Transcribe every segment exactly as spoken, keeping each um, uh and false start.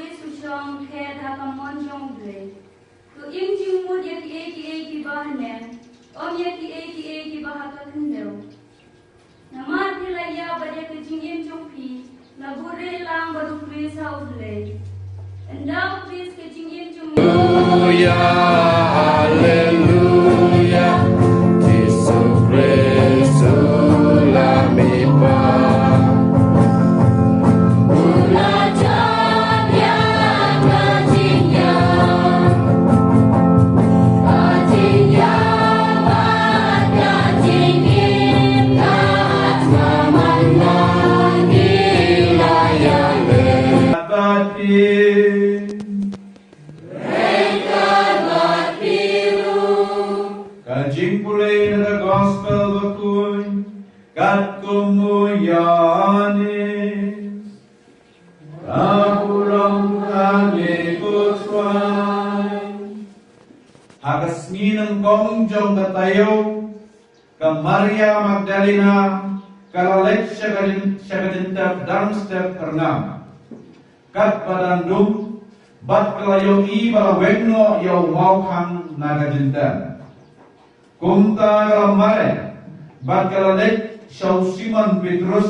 Khrist u shong khet ha ka mon jong U Blei. To im jingmut ïa kiei kiei kiba ha neng, ym ïa kiei kiei kiba ha ka khyndew. Namar phi la ïap bad ïa ka jingim jong phi la buhrieh lang bad U Khrist ha U Blei. Ynda U Khrist ka jingim jong ngi. Haleluya, haleluya. Jisu Khrist u la mihpat. U la jop ïa ka jingïap. Ka jingïap bad ka jingim, katba man la ngi la ïaleh. Bad phi. Bad phi ruh. Ka jingpule na ka Gospel Bakhuid katkum u Ïoannis. Ka burom ha ngi ko Trai. Ha ka sngi nyngkong jong ka taïew, ka Maria Magdalena ka la leit sha ka jyn-, sha ka jyntep dang step rngam. Katba dang dum, bad ka la ïohi ba la weng noh ïa u mawkhang na ka jyntep. Kumta ka la mareh, bad ka la leit sha u Simon Petrus,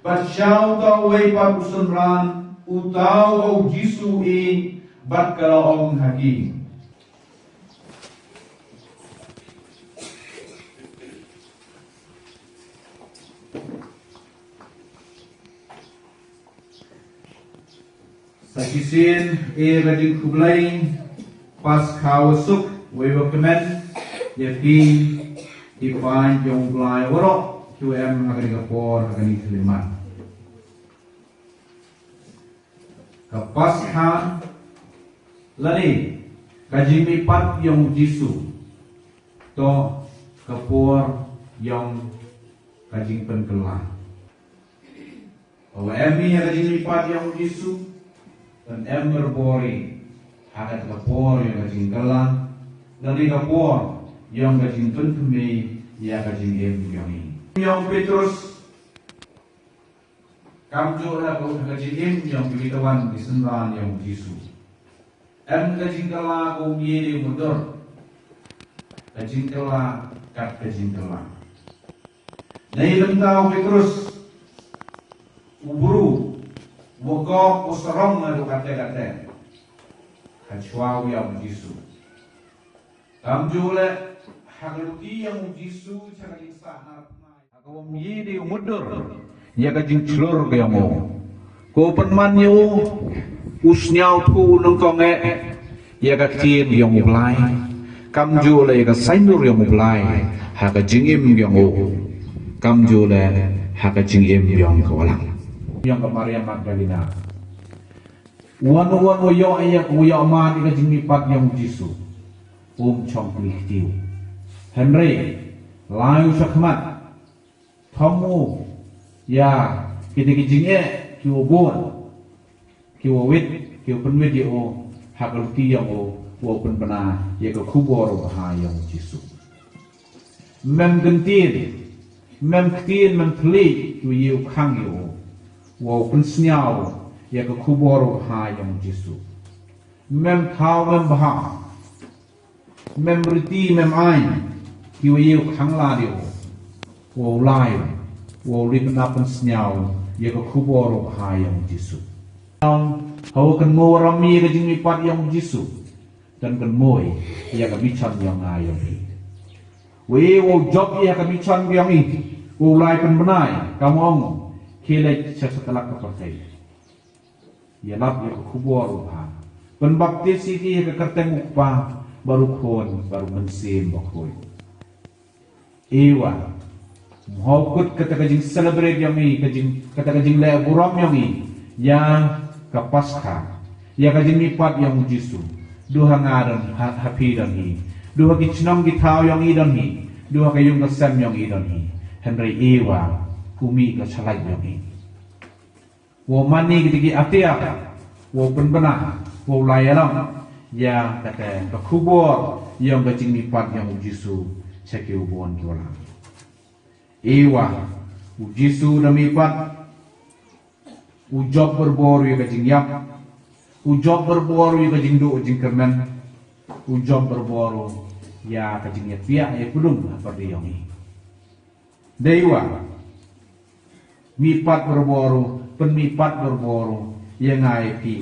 bad sha uta uwei pat u synran, uta uba u Jisu u ïeit, bad ka la ong ha ki. Sa shisien, ïa ka jingkhublei Paskha wa suk, wei wa kmen, ïa phi, ki paid jong U Blei waroh, kiwa em ha kane ka por, ha kane ka khyllipmat. Ka Paskha, lane, ka jingmihpat yong u Jisu, to, ka por yong ka jingpynkylla. Haba em hi ïa ka jingmihpat yong u Jisu, kan em mar bor hi ha kata ka por yong ka jingkylla, lane ka por yong ka jingpynkhmih ïa ka jingim yong i. Yong Petrus, kamjooh ha ka, ka jingim yong ki wei ki wan ki synran yong u Jisu. Em ka jingkylla ka um ïeit u mutdur. Ka jingkylla kat ka jingkylla. Nai lynta u Petrus, u bru, u kok, u sarong naduh katte katte. Hashwa u ïap u Jisu. Kamjooh leh, ha ka luti yong u Jisu, sha ka jingsah na pnai. Ha kaba um ïeit u mutdur ïa ka jingshlur ka yong u. Ko pynman ïa u, u sñiawthooh u nyngkong eh ïa ka ktien yong u Blai. Kamjooh leh ïa ka saiñdur yong u Blai ha ka jingim yong u. Kamjooh leh ha ka jingim yong ka walang. Yong ka Maria Magdalena. Wan wan wa ïoh ïa, wa ïoh mad ïa ka jingmihpat yong u Jisu. Um chong kli kti u. Hynrei, lai u shakhmat. Thom u ïa kita ki jingeh kiwa bun, kiwa wit, kiwa pynwit ïa u ha ka luti yong u, wa u pynbna ïa ka khubor u bha yong u Jisu. Mem kyntien, mem ktien, mem thylliej kiwa ïa u khang ïa u, wa u pynsñiaw ïa ka khubor u bha yong u Jisu. Mem thaw, mem bha. Mem riti, mem aiñ, kiwa ïa u khang lad ïa u, wa u lai, wa u leit pyndap pynsñiaw ïa ka khubor u bha yong u Jisu. Hawa kynmoo ram ïa ka jingmihpat yong u Jisu, don kynmoo ïa ka mission yong nga yong phi. Wa u jop ïa ka mission yong i, wa u lai pynbna i, kam ong, khie leit sha satlak ka pyrthei. Ïalap ïa ka khubor u bha. Pynbaptis ïa ki ha ka kyrteng u Kpa, bad u Khun, bad u Mynsiem Bakhuid. Iwa. Mhaw kut kata ka jing celebrate yong i, ka jing, kata ka jingleh burom yong i. Ïa ka Paskha. Ïa ka jingmihpat yong u Jisu. Du ha nga don, ha, ha phi don hi. Du ha ki chnong ki thaw yong i don hi. Du ha ka yung ka sem yong i don hi. Hynrei iwa. Kum i ka shalait yong i. Wow mane kita ki atiar, wow pynbna, wow lai ïalam ïa kata ka khubor yong ka jingmihpat yong u Jisu sha ki ubun ki walang. Iwa, u Jisu da mihpat, u jop barabor ïa ka jingïap, U jop barabor ïa ka jingduh jingkyrmen. U jop barabor ïa ka jingïapiah ïa pudum ha pyrdi ïong i. Dei wa mihpat barabor, pynmihpat barabor ïa nga ïa phi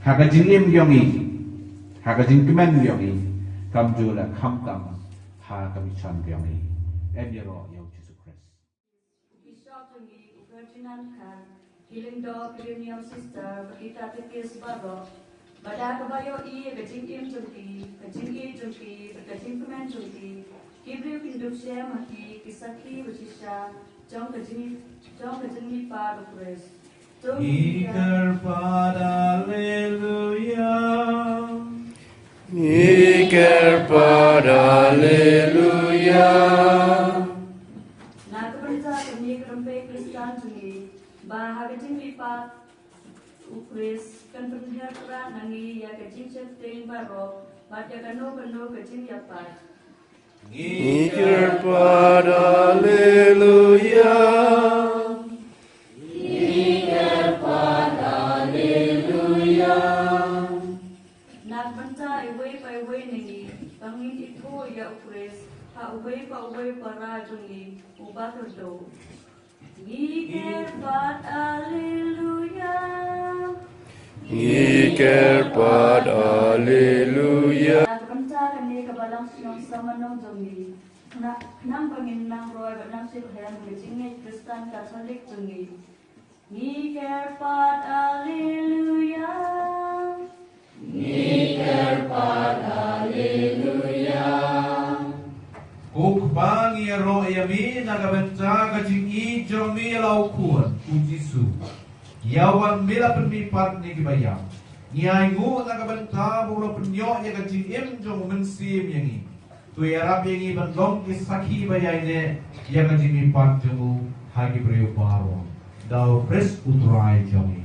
ha ka jingim ïong i, ha ka jingkmen ïong i, kam ju la khamtam ha ka mission ïong i. Em ïaroh ïa u Jisu Khrist. U Bishop jong ngi u Ferdinand Khan, ki lyngdoh, ki riewniam sister bad ki katekis baroh, ba da kaba ïohi ïa ka jingim jong ki, ka jingïeit jong ki bad ka jingkmen jong ki, ki briew kin dup shem ha ki, ki sakhi ba shisha jong ka jing, jong ka jingmihpat u Khrist. Ngi kyrpad, Alleluia. Ngi kyrpad, Alleluia. Na ka bynta kane ka rympei Khristan jong ngi, ba ha ka jingmihpat u Khrist kan pynhiar kyrpad na ngi ïa ka jingsheptieng baroh bad ïa kano kano ka jingïapait. Ngi kyrpad, Alleluia. Ngi kyrpad, Alleluia. Na ka bynta iwei pa iwei na ngi, ba ngin ithuh ïa u Khrist ha uwei pa uwei u para jong ngi uba kyrduh. Ngi kyrpad, Alleluia. Ngi kyrpad, Alleluia. Na ka bynta kane ka balang shnong samla jong ngi, khnang, khnang ba ngin nang roi bad nang shitrhem ha ka jingngeit Khristan Katholik jong ngi. Ngi kyrpad, Alleluia. Ngi kyrpad, Alleluia. Ko Kpa, ngi ïaroh ïa me na ka bynta ka jingïeit jong me ïa la u Khun u Jisu. Ïa uba me la pynmihpat na kiba ïap. Ngi ainguh na ka bynta ba u la pynïoh ïa ka jingim jong u Mynsiem ïa ngi. To ïarap ïa ngi ban long ki sakhi ba ïaineh ïa ka jingmihpat jong u ha ki briew baroh. Da u Khrist u Trai jong ngi.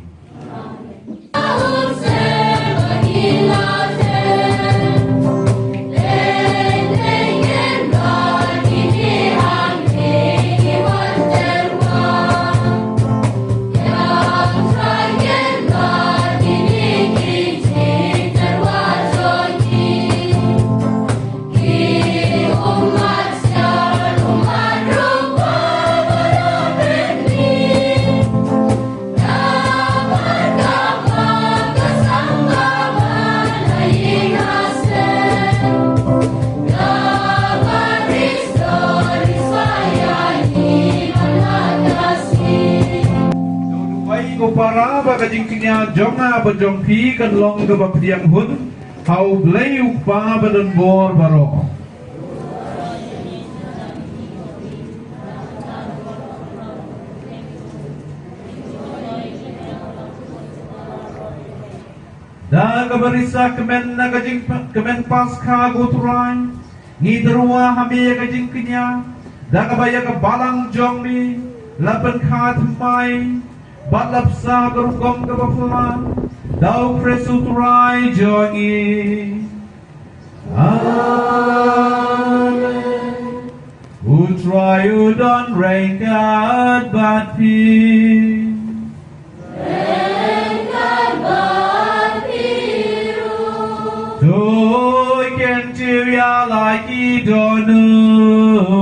Duwai ko para ba ka jingkñia jong nga bad jong phi kan long kaba pdiang hun ha U Blei U Kpa badonbor baroh. Da kaba risa kmen na ka jingkmen Paskha ko Trai, ngi tyrwa ha me ïa ka jingkñia, da kaba ïa ka balang jong me la pynkha thymmai bad la bsa ha ka rukom kaba phylla, da U Khrist U Trai jong ngi. Amen. U Trai u don ryngkat bad phi. Ryngkat bad phi ruh. To kyntiew ïa la ki dohnud.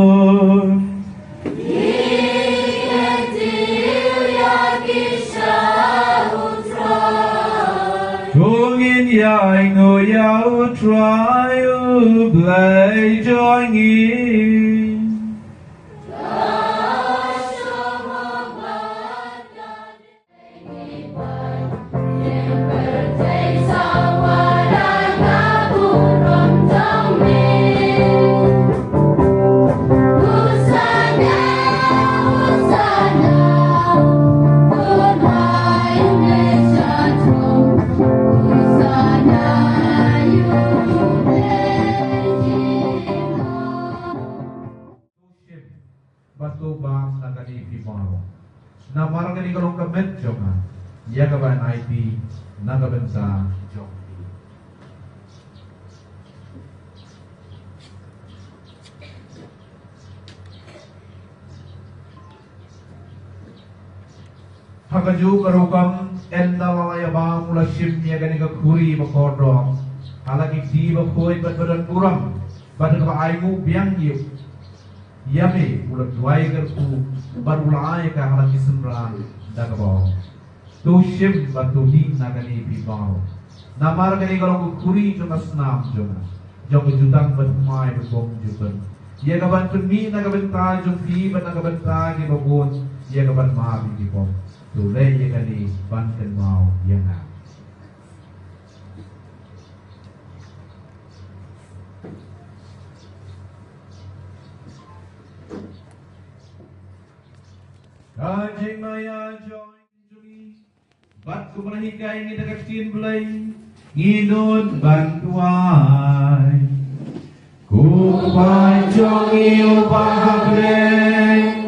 To ngin ïainguh ïa U Trai U Blei jong ngi. Shim bad to bam na ka dei phi baroh. Namar kane ka long ka met jong nga ïa kaba ai phi na ka bynta jong phi. Ha kajuh ka rukom Ynda la ïa bam u la shim ïa kane ka khuri ba kordor ha la ki kti bakhuid bad ba don burom, bad kaba ainguh biang ïa u. Ïa me u la duwai kyrkhu bad u la ai ka ha la ki synran da kaba ong, to shim bad to ïing na kane phi baroh, namar kane ka long ka khuri jong ka snam jong nga, jong ka jutang bathymmai ba kong jubab, ïa ka ban pynmih na ka bynta jong phi bad na ka bynta kiba bun, ïa ka ban map ïa ki pop. To leh ïa kane ban kynmaw ïa nga. Ka jingmaïa jong ngi, bad kumba la hikai ngi da ka ktien Blei, ngi nud ban duwai. Ko Kpa jong ngi uba ha bneng,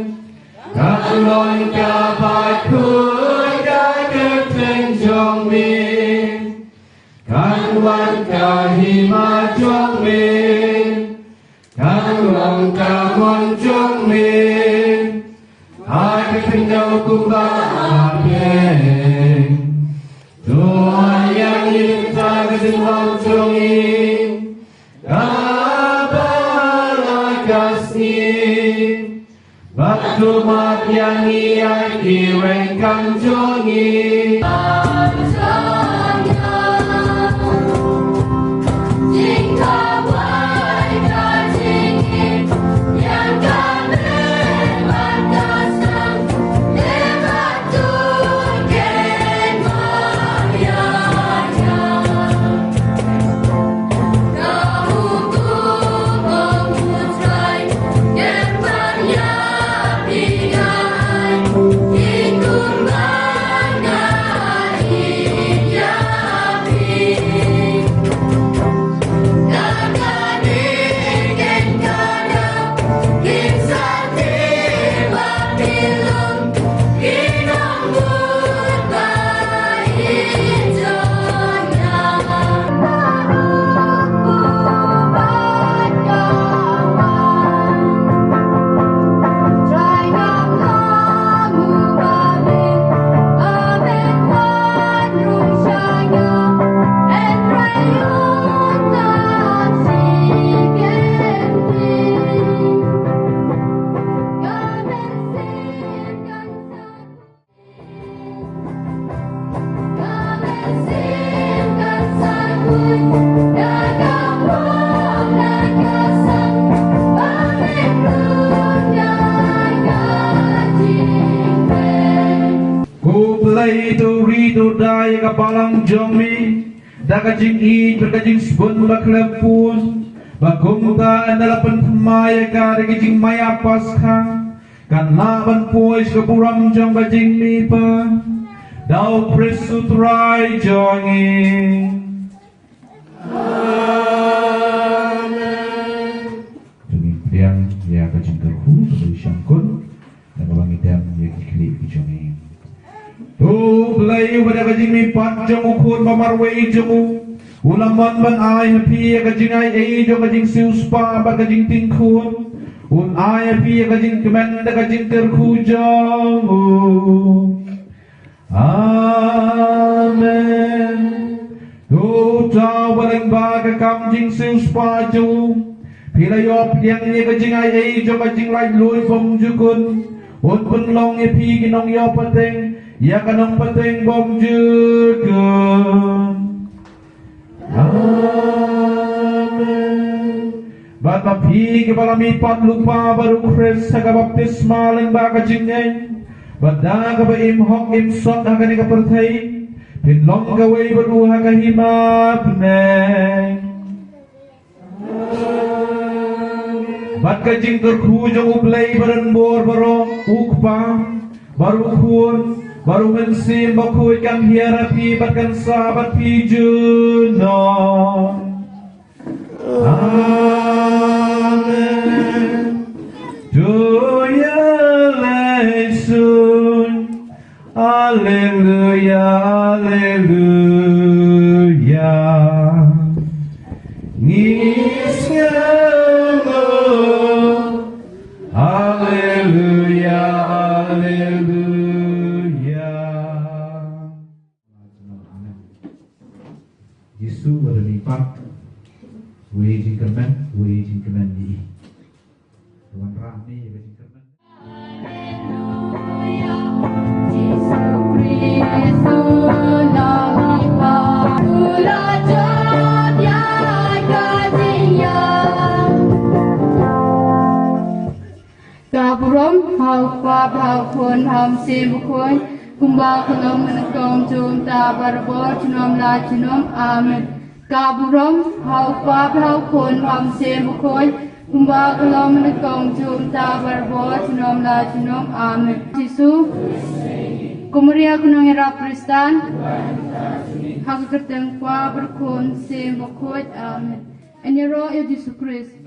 kan long kaba khuid ka kyrteng jong me. Kan wan ka hima jong me, kan long ka mon jong me ha ka khyndew kumba ha bneng. To ai ïa ngi mynta ka jinglong jong ngi kaba la ka sngi. Bad to map ïa ngi ïa ki ryngkang jong ngi. Ko Blei, to ri to da ïa ka balang jong me da ka jingïeit bad ka jingsbun ba khlem pun, ba kumta ynda la pynthymmai ïa ka da ka jingmaïa Paskha, kan lah ban poi sha ka burom jong ka jingmihpat. Da U Khrist U Trai jong ngi. Amen. To ngin pdiang ïa ka jingkyrkhu kaba shongkun, da kaba ngin dem ïa ki khlieh ki jong ngi. To Blei, uba da ka jingmihpat jong U Khun ba marwei jong u, u la mon ban ai ha phi ïa ka jingai ei jong ka jingsiewspah bad ka jingtingkhun. Un ai ha phi ïa ka jingkmen da ka jingkyrkhu jong u. Amen. To uta uba lyngba ka kam jingsiewspah jong u phi la ïoh pdiang ïa ka jingai ei jong ka jinglaitluid bymjukut, un pynlong ïa phi ki nongïoh pateng ïa ka nongpateng bymjukut. Amen. Bad ma phi kiba la mihpat lypa bad U Khrist ha ka baptisma lyngba ka jingngeit, bad da kaba im hok im sot ha kane ka pyrthei, phin long kawei bad u ha ka hima bneng. Bad ka jingkyrkhu jong U Blei badonbor baroh, U Kpa, bad U Khun, bad U Mynsiem Bakhuid kan hiar ha phi bad kan sah bad phi junom. Amen. To ïalehsuk. Alleluia, alleluia. Ngi sngew. Alleluia, alleluia. Jisu, wat da mih pat, wei jingkyrmen, wei jingkyrmen ïa i. Wanrah ïa ka jingkyrmen. Ka burom ha u Kpa, ha u Khun, ha u Mynsiem Bakhuid, kumba ka long nyngkong, mynta, barabor, junom la junom. Amen. Ka burom ha u Kpa, ha u Khun, ha u Mynsiem Bakhuid, kumba ka long nyngkong, mynta, barabor, junom la junom. Amen. Jisu, ko Maria ka nongïarap khristan, ha ka kyrteng u Kpa, bad u Khun, Mynsiem Bakhuid. Amen. Yn ïaroh ïa u Jisu Khrist.